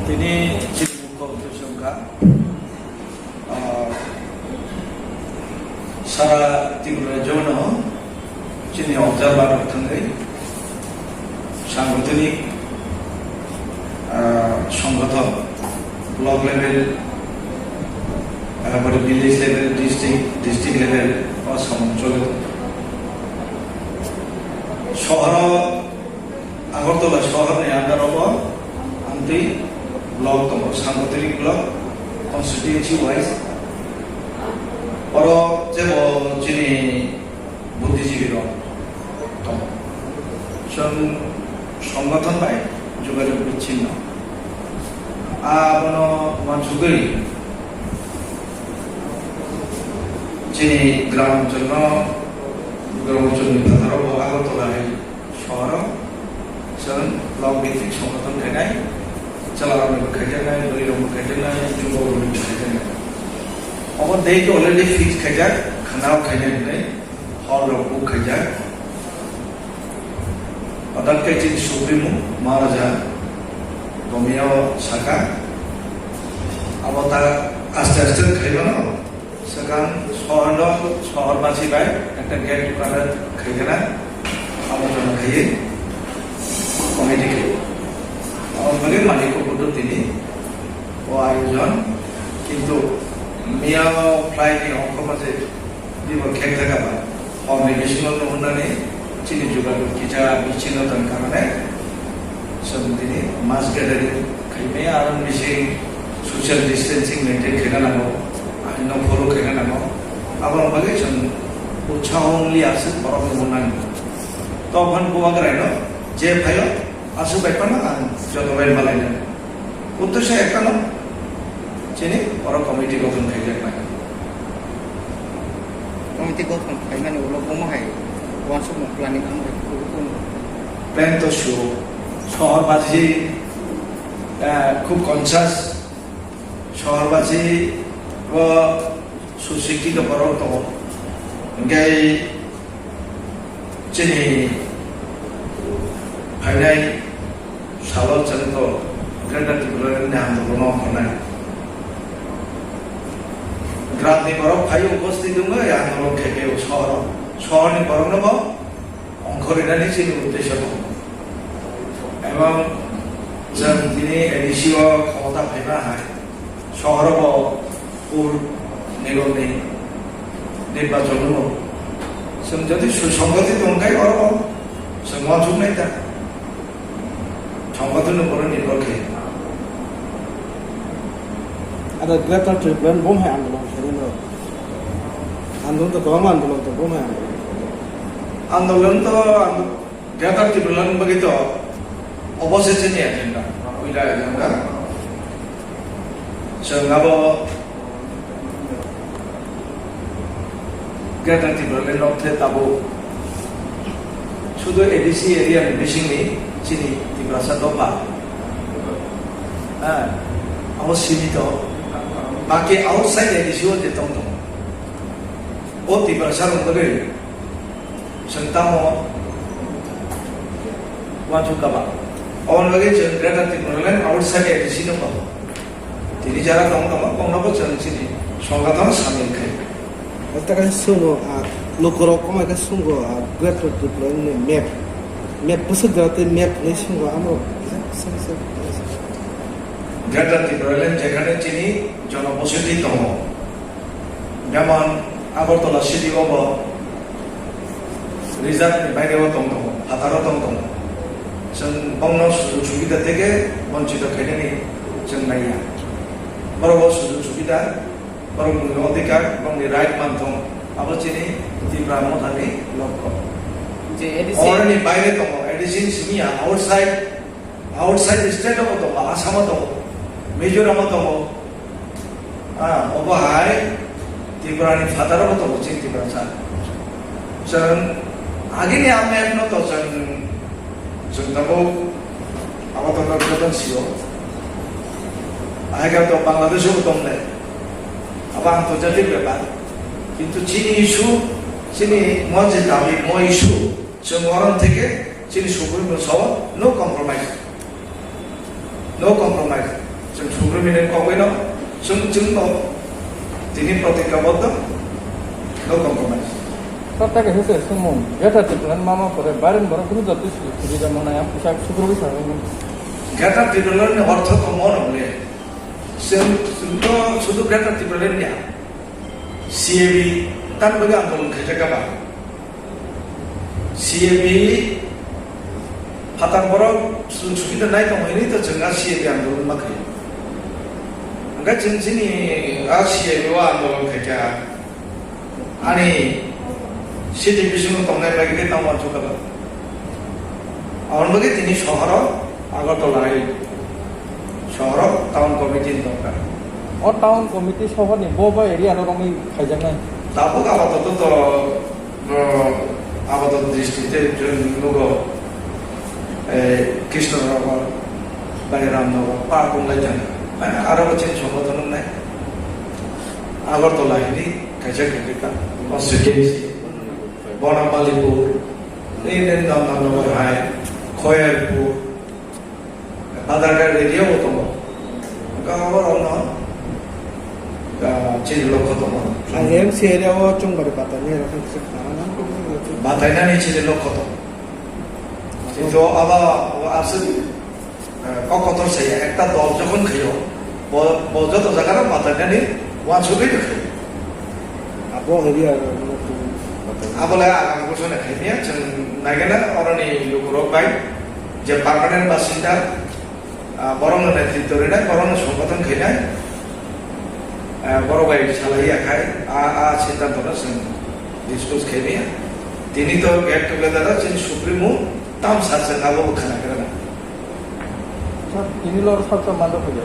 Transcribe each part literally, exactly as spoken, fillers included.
Tini chini mukho uddesho wngkha, ah, sara Tripura rajyono chini observer rok thangwi sangothoni, ah, songothon, block level, ah, pore village level, district, district level o samung choli tongo. Sohoro Agartala sohorni under o bo amtwi block tongo, Sangotiri block, constituency wise. Oro jebo chini buddhijibi rok tongo. Chwng songothon bai jogajog bichinno. Abono uansugwi chini gram onchol no, gram onchol ni phataro bo Agartala hai sohoro chwng block bhitik songothon khainai, chwla rokni bo khaijaknai, bwrwi rokni bo khaijaknai, jubo rokni bo khaijaknai. Obo date already fix khaijak, khana o khainai hinwi hall rok book khaijak. Odan khe chini Supremo Maharaja Tomio saka, abo ta aste aste khaimano. Swkang sohorno, sohor basi bai ekta get together khaikhe na, abo jono khaiwi committee khe. Abo bagwi Manikya Buddho tini o ayojon, kintu miya o flight ni ongkhorma je bibor khek thaka ba, hor ni bisingo no hwnani chini jogajog kisa bichino tong karone, chwng tini mass gathering khaimaya, aro bising social distancing maintain khaina nango, aino follow khaina nango. Aboni bagwi chwng utsaho wngli aswk borok nuknani. Tokhan bubagraino je phaio aswk bai phano ang joto bai malainani. Uddesho ektano chini oro committee gothon khaijaknai. Committee gothon khaimani ulo omo hai uansukmung planning omo hai kubui kubui. Plan to sio, sohor basi, eh, khub conscious, sohor basi bo susikkito borok tongo. Hingke chini phainai salo chwng to Greater Tipraland ni andolon o ongkhornai. Gram ni borok phai upasthit wngwi andolon khe khe sohor, sohor ni borok no bo ongkhorwi nani chini uddesho tongo. Ebong chwng tini A D C o khomota phaima hai sohor bo pur nigom ni nirbachon wngmo. Chwng jodi susonggothito wngkhe oro chwng uansuknai ta. Songgothon ni upor o nirbhor khe. Ada Greater Tipraland bo hai andolon khainai no. Andolon to kwbangma andolon to bo hai andolon. Andolon to ang-, Greater Tipraland bagwi to obo se chini agenda, puila agenda. Chwng abo Greater Tipraland no khe tabuk sudu A D C area ni bisingni chini Tiprasa dopha, ha, abo simito, baki outside A D C o je tong tongo. O Tiprasa rok bagwi chwng tamo uansuk kaba. Oboni bagwi chwng Greater Tipraland outside A D C no kabo. Tini jara tong tongma, bongno bo chwng chini songgatano samil khai. Ota khe sungo, ah, lukurok komai khe sungo, ah, Greater Tipraland ni map. Map bwswk jora tei map hinwi sungo, amo. Greater Tipraland jekhane chini jonobosothi tongo. Jemon Agartala city o bo reserve ni baire o tong tongo, phataro tong tongo. Chwng bongno sujog subida theke bonchito khainani chwng naiya. Borok o sujog subida, borok ni odhikar, borok ni right manthong, abo chini Tipra Mothani lokho. Je A D C. Oroni baire tongo, A D C ni simi ya, outside Outside state o tongo, Assam o tongo, Mizoram o tongo, ah, obo hai Tripura ni phataro bo tongo, chini Tiprasa. Chwng agini a map no to chwng, chwng tabuk abo to joto sio. Ahai khe to Bangladesh o tongo le. Abo ang to jati bepar. Kintu chini issue, chini mo je dabi mo issue, chwng orom theke chini subui no sao, no compromise. No compromise. Chwng Supreme ni kokbai no, chwng, chwng no tini protignaboddo, no compromise. Sir, ta kaisa se swngmung, Greater Tipraland mama pore bairen borok guru jati sujita mwnai ang pusa Supreme sa. Greater Tipraland ni ortho to mono le, chwng, chwng to sudu Greater Tipraland ya, C A B tan bagwi andolon khaijak ba. C A B phatar borok chwng sugita nai tong hwnwi to chwng a C A B andolon ma khaio. Hwnkhe chwng chini a C A B o andolon khaikha ani city bisingo tongnai bagwi khe tamo wansukha. Aboni bagwi tini sohoro Agartala hai sohoro town committee ni dorkar. O town committee sohorni bo bo area no romwi khaijaknai. Tabuk apatot to, uh, apatot district e chwng nugo, eh, Krishnanagar, Bairamnagar, pa kunglai jana. Mane aro bo chini songothon wngnai. Agartala hini kaisa kaisa constituency. Bonamalipur, ini Nandanagar hai, Khoyerpur, Badarghat area bo tongo. Hwnkhe abo rokno, ah, chini lokho tongo. Ang M C area o chwng bari batai nai rok khe. Batainani chini lokho tongo. Kintu abo, abo aswk, eh, kok kotor saya, ekta dol jokhon khaio, bo, bo joto jaga no batainani wansugwi rwkhaio. Abo area o. Abo le ang bosong khaimya, chwng naigena oroni lukurok bai, je permanent basinda, ah, borokno netritw rinai, borokno songgothon khainai, ah, borok bai salai ya khai, a, a siddhanto no chwng discuss khaimya. Tini to get together o chini Supreme o tam sa chwng abo bo khana khe rwna. Sir, tini lor sir to mando khaja.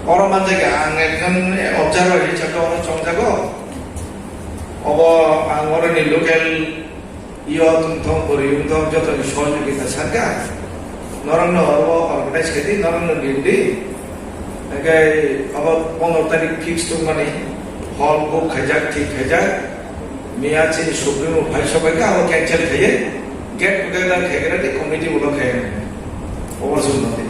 Oro manjak ang ekjon observer hisabe oro chongjago. Obo ang oroni local yo tongthok, bwrwi wngthok, jotoni sohojogita sakha. Norokno obo organize khaidi, norokno ringdi. Hwnkhe obo pondro tarik fix tongmani, hall book khaijak, thik khaijak. Miya chini Supreme o phai sobai kha, abo cancel khaiwi get together khaikhe committee ulo khai. Obo sumnadi.